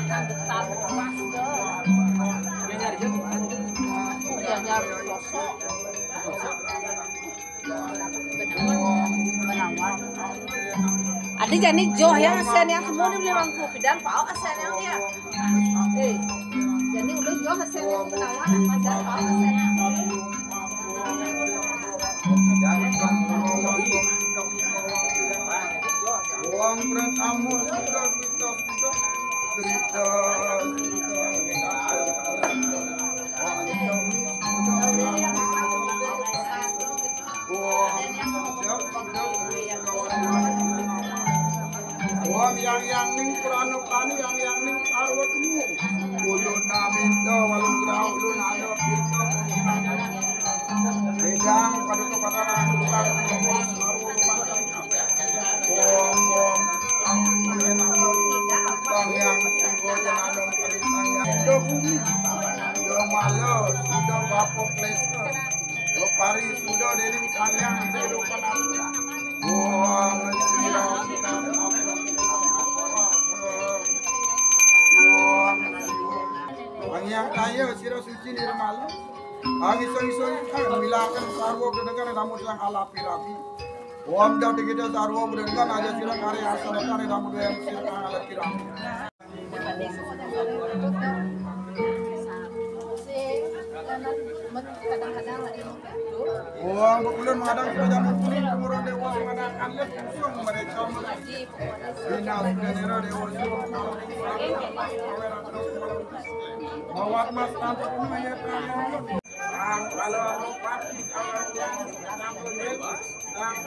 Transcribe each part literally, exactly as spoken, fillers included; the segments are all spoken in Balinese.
Iya, nyari sosok. Adi jani joh yang ASEAN yang semua ni beli bangku pidang pau ASEAN yang dia. Eh, jani udah joh ASEAN yang Gunawan, ada pau ASEAN yang. Wong berat amor sudah duit. Wong yang yang ning kurano kani yang yang ning sarwa temu. Kulo naminto walung grau lu nano pirto. Pegang pada kepada sarwa. Om, om, ampun, ampun. Bang yang sungguh jenadong kali tanya. Do bumi, do malo, sudah bapok leso. Do pari, sudah dening sayang, kehidupan aku. Om, sira, om, sira. Bang yang kaya, sira suci nirmala. Bang iso-iso, eh, milakan sarwa kedengaran namun yang alapi rapi. Wanda digida sarwa bedengan aja sira kare asal kare namun yang sira kang alapi rapi. Wong bekulun madang sira jamun kuning kemurun dewa sing madang anles usung mereka. Bina sing nira dewa sing. Mawat mas tampuk nu ya. Sang kalau pati kalau yang tampuk ni. Sang.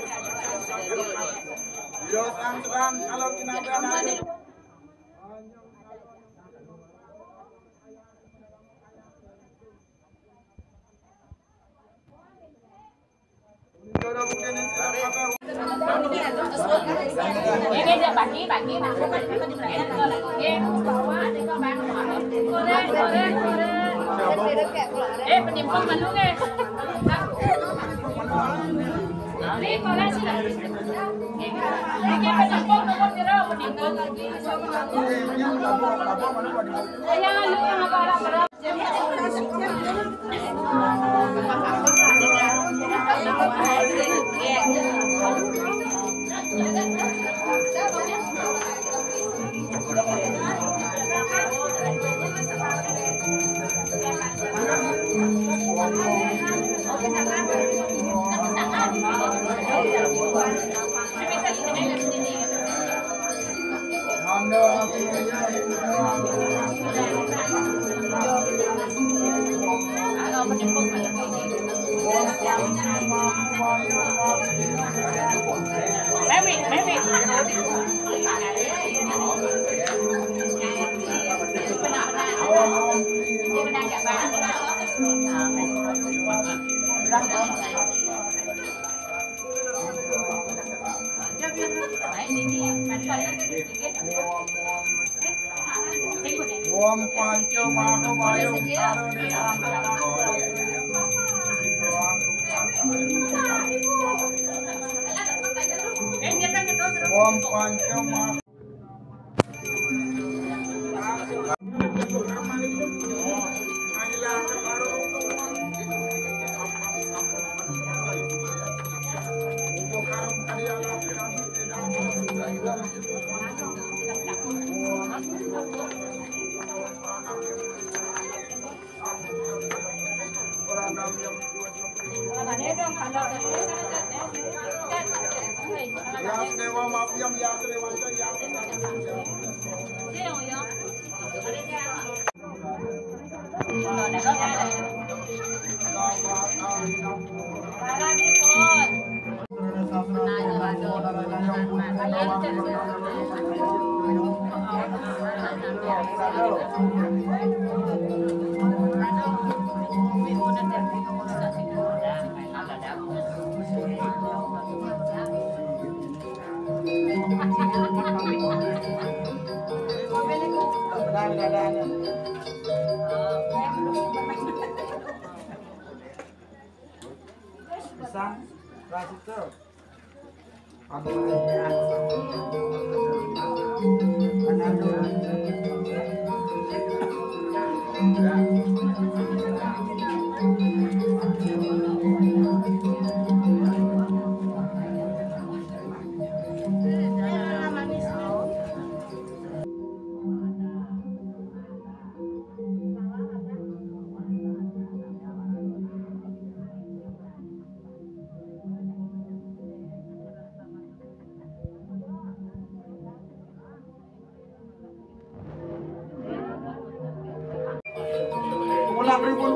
Yo sang sang kalau kinabe nanti. Eh, penimpang mana, eh? Ini, ini penimpang nomor berapa, penimpang? Ayo, lu yang apa, apa, apa? Mary, Mary. Om Panca Maha Vayu Utara Desa. Om Panca Maha Pisang, rasito. Aduh. Aduh.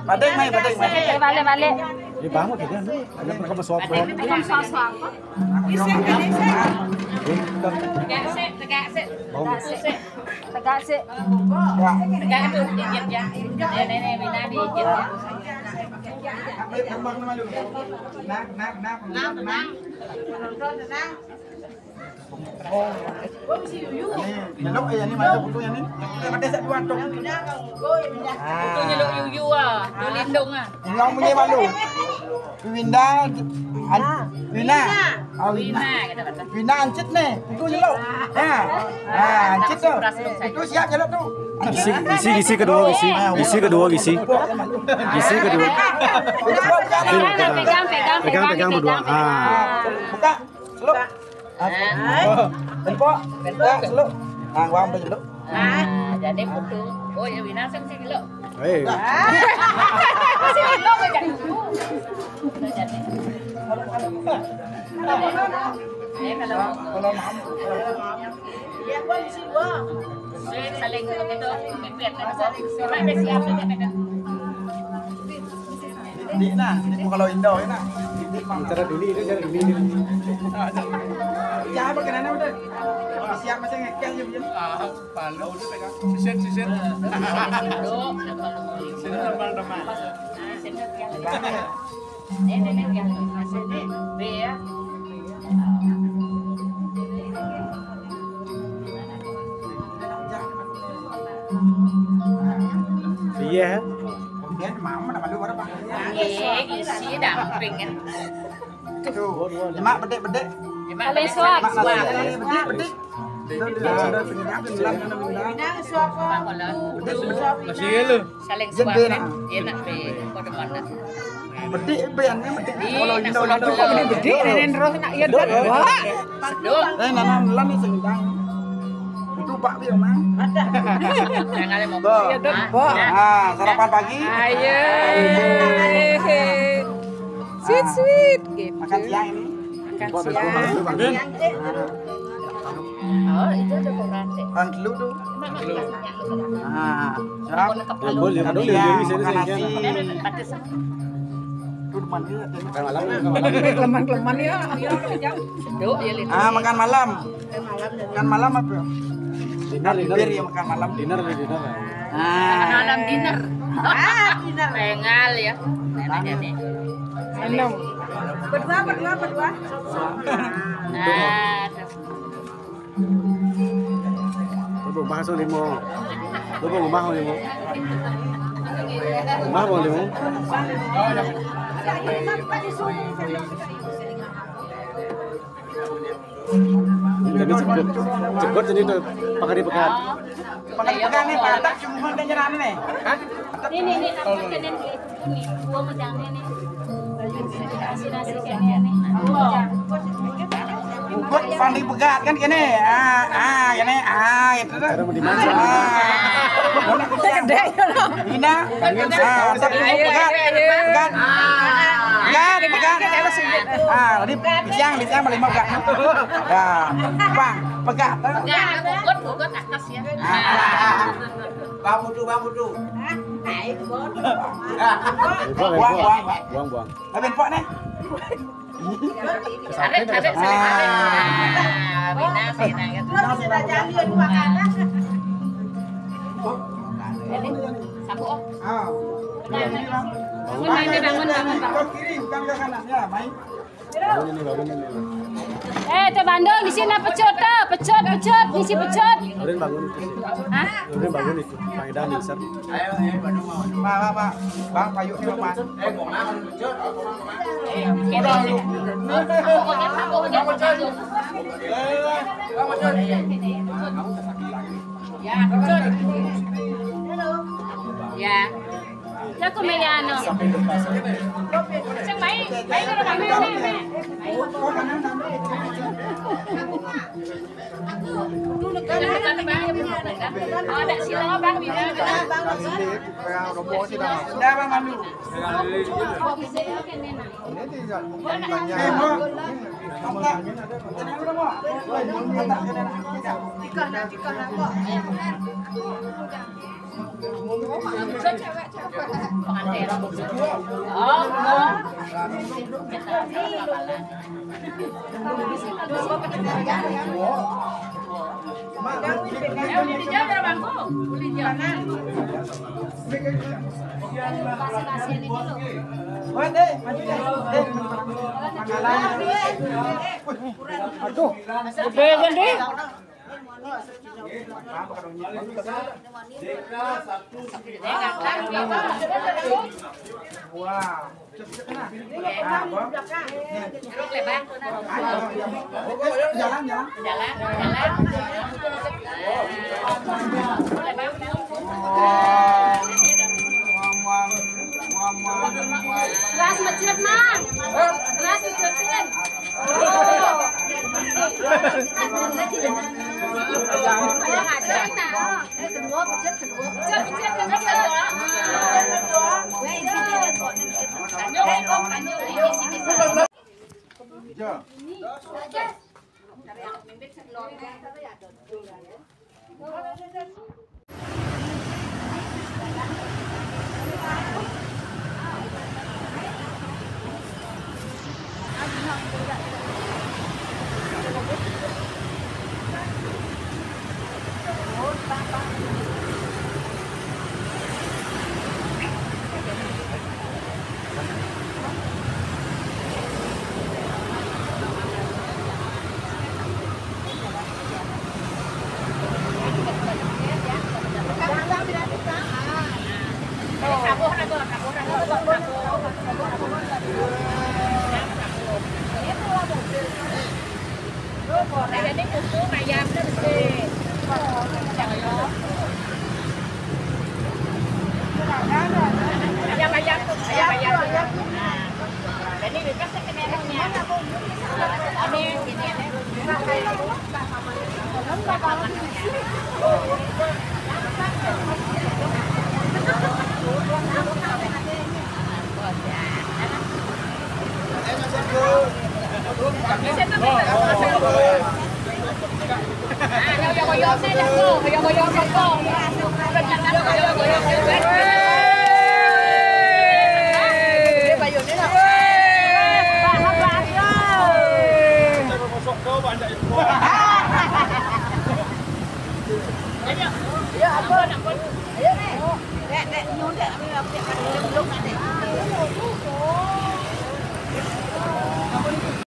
Balik mai, balik mai. Balik, balik. Dia bangun dia kan. Dia pernah kau bersuap-suap. Bukan suap-suap. Isik kan isik. Tegak sik, tegak sik. Tegak sik. Tegak tu, gigit ya. Ya, nenek Mina digigit ya. Nak, nak, nak, nak, nak. Ini nyeluk ya, ini mata butuhnya nih. Ini mata satu antuk. Ah. Butuh nyeluk yuyu ah, tu lindung ah. Ini orang punya malu. Winda, an, Wina. Ah, Wina. Wina, kita kata. Wina ancit nih, itu nyeluk. Ha. Ha, ancit tu. Itu siap nyeluk tu. Gisi, gisi, gisi kedua, gisi. Gisi kedua, gisi. Gisi kedua. Pegang, pegang, pegang, pegang, pegang, pegang, pegang berdua. Ha. Buka, seluk. Hai. Benpok. Benpok, seluk. Nah, wang seluk. Ah, jadi putu. Oh, ya Wina sing seluk. Hei. Ah. Sing seluk aja. Udah jadi. Ya, kalau mau. Ya, gua di sini, gua. Saling gitu, pipit, saling. Cuma ada siapa, kan? Ini nah, ini kalau Indo, ini nah. Cara dulu itu, cara dulu itu. Ya, apa kenanya udah? Siap masih ngekeh aja, Bim. Ah, palu udah pegang. Sisit, sisit. Sisit teman-teman. Ini, ini yang masih di B ya. Iya. Kemudian mama nama lu berapa? Iya, isi damping kan. Tuh, lemak bedik-bedik. Lemak bedik. Lemak nasi bedik-bedik. Masih ya lu. Saling suap kan. Enak be. Kode mana? Bedik be, ane bedik. Kalau Indo, Indo. Bedik, nenen terus nak ya dot. Wah. Sedul. Eh, nana nelan ni sendang. Itu Pak Bio, Mang. Ada. Jangan mau. Tuh. Ya dot. Ah, sarapan pagi. Ayo. Sweet, sweet gitu. Makan siang ini. Makan siang. Oh, itu ada koran deh. Kan dulu tuh. Nah, siap. Yang boleh, yang boleh, yang bisa, makan nasi. Tuh, depan dia. Makan malam, makan malam. Keleman-keleman ya. Seduk ya, Lin. Ah, makan malam. Makan malam apa? Dinner, dinner. Hampir ya makan malam. Dinner, dinner. Ah. Malam dinner. Ah, dinner. Rengal ya. Enak ya, nih. Minum. Berdua, berdua, berdua. Nah, tuh. Lu belum bahas limo. Lu belum bahas limo. Bahas limo. Jadi cegot. Cegot jadi tuh pakai dipegat. Pakai dipegat nih, patak cuma kan nyerang nih. Hah? Ini, ini, apa, kenen? Ini, gua ngejangnya nih. Nasi, nasi kayaknya nih. Gua paling pegat kan gini. Ah, ah, gini. Ah, itu tuh. Cara mau dimakan. Ah. Gede ya, no? Gini. Ah, tapi ayo, pegat. Ayo, ayo. Pegat. Pegat, pegat. Ah, tadi siang, siang paling mau pegat. Ya. Bang, pegat. Pegat, gugut, gugut atas ya. Ah. Bang Putu, Bang Putu. Hah? Naik, Bon. Buang, buang, buang. Buang, buang. Tapi empok nih. Tarik, tarik, tarik, tarik. Ah, Bina, Bina, gitu. Ini, sambung, oh. Ah. Bangun, ini bangun, bangun, bangun. Kau kiri, bukan ke kanan. Ya, main. Bangun ini, bangun ini. Eh, teh bandung, di sini pecut, teh. Pecut, pecut, ngisi pecut. Udah bangun itu sih. Hah? Udah bangun itu. Pak Edan, Mister. Pak, Pak, Pak. Bang, payung nih, Pak. Eh, mau ngambil pecut? Udah, lu. Ya, pecut. Ya. Ya, kok meyano. Sing baik, baik kalau kami ini. Oh, ada sila, Bang, Bang. Ini tidak bukan banyak. Eh, Bang. Tikah, tikah, Bang. Eh, boleh dijawab berapa bangku? Boleh dijawab. Aduh, gede kan, Dek? Wah. Jalan, jalan. Jalan, jalan. Keras masjid, Mang. Keras masjid.